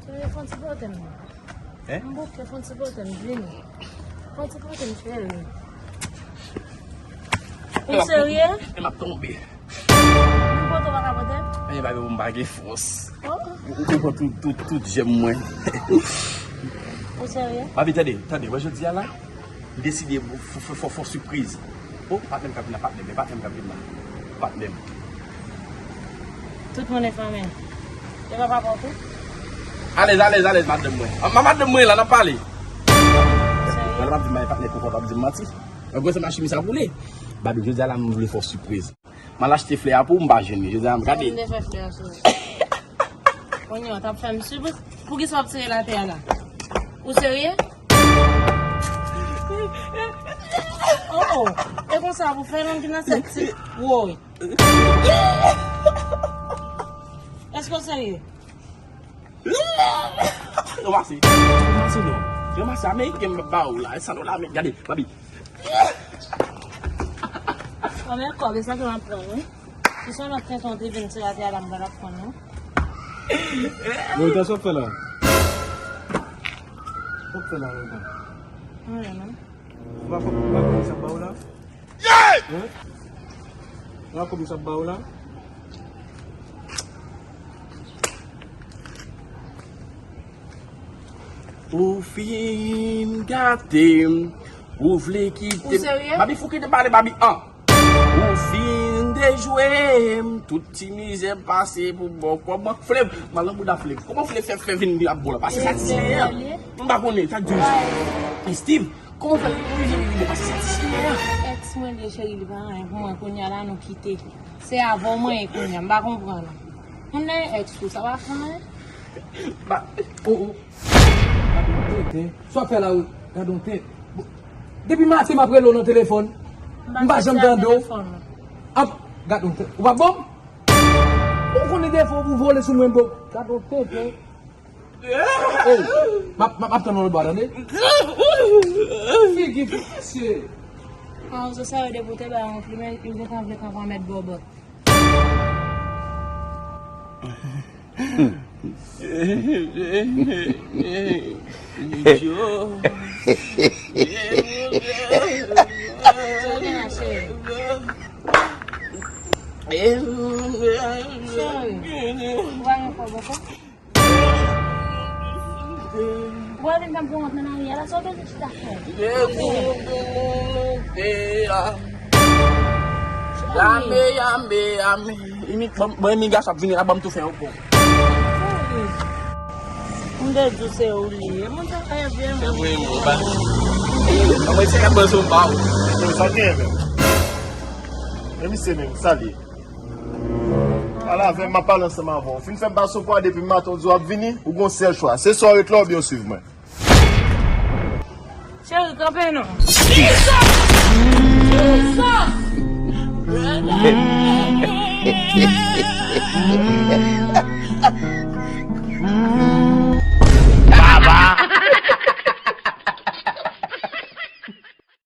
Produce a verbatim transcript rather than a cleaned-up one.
Cheri, fon ti pote m. Hein? M bouke, fon ti pote m, vini. Fon ti pote m, cheri. Ou serye? E m ap tonbe. Ou pote w pa ka pote? Anyen pa gen pou m pa gen fòs. Oh. Ou, ou konprann tout, tout, tout jèm mwen. Ou serye? Babi, tande, tande, wè jodi a la, m deside fè, fè, fè, fè sipriz. Oh, patnè m k ap vin la, patnè m, patnè m k ap vin la. Patnè m. Tout moun enfòme. E pa papa w tou? Alèz, alèz, alèz, madanm mwen. A, ma-, madanm mwen la, n ap pale. Serye? Madanm ap di m, patnè, konpòte w ap di m manti. Mwen gwo se machin sa boule. Babi, jodi a la, m vle fè w sipriz. M al achte flè a pou ou, m pa jwenn li. Jodi a, m gade. Mwen te fè flè a sou ou. Kounye a, w t ap fè m sipriz. Poukisa w ap tire l atè a la? Ou serye? Oh, oh. E konsa pou fè nonm ki nan sèt ti. Woy. Èske w serye? Ranmase. Ranmase non. Ranmase ameriken m ba ou la. E sa nou la, men gade, Babi. Kòm e kòb, e sa ke m ap pran, wi. Si se yon lòt tenten w te vin tire atè a la, m pa t ap pran, non. Lolita, sa w ap fè la? Sa w ap fè la, Lolita? Anyen, non. Ou pa konn, ou pa konn sa m ba ou la? Hein? Ou pa konn sa m ba ou la? Ou fin gate m, ou vle kite m. Ou serye? Babi, fouke de pale, Babi, an. Ou fin dejwe m, tout ti mizè pase pou bò kòb mwen. Flev, m al nan bouda Flev. Kòman Flev fè, fè vin ap bo la? Pase satisfè a. M pa konnen, sa k di. Steve, kòman fè li oblije vin bo? Pase satisfè a. Èks mwen li ye cheri, li pa anyen pou mwen. Kounye a la nou kite. Se avè w mwen ye kounye a, m pa konprann. Moun nan e èks ou, sa pa fè anyen? Ba, oh, oh. Gade yon tenten. Sa w ap fè la, wi? Gade yon tenten. Depi maten m ap rele w nan telefòn. M pa janm tande w. Ap, gade yon tenten. Ou pa bon? Ou konnen defo pou vole sou mwen, bon. Gade yon tenten. Oh, m ap, m ap, m ap tann yon lòt bò, tande? Figi pou mesye. An, se sa yo depote ba yon plimen, yo gentan vle kanpe an mèt bòbòt. Cheri, ou pa gen kòb ankò? Ou pa vin tann pou rant nan lari a la, sa w bezwen chita fè? Yame, yame, yame. Imi, bon, bon, imi gason ap vini la, ban m tou fè yon pon. M te di w se ou li ye. Moun sa fè byen. Se vre, mwen pa. Mwen se ka ban sou ba ou. Sa gen menm. Men misye menm, sa li ye. Pale avè m, m ap pale ansanm avè w. Fin fè m pase w pwa depi maten, w di w ap vini, ou gon sèl chwa. Se swa w ret la oubyen w swiv mwen. Cheri, kanpe non. Jesus! Jesus!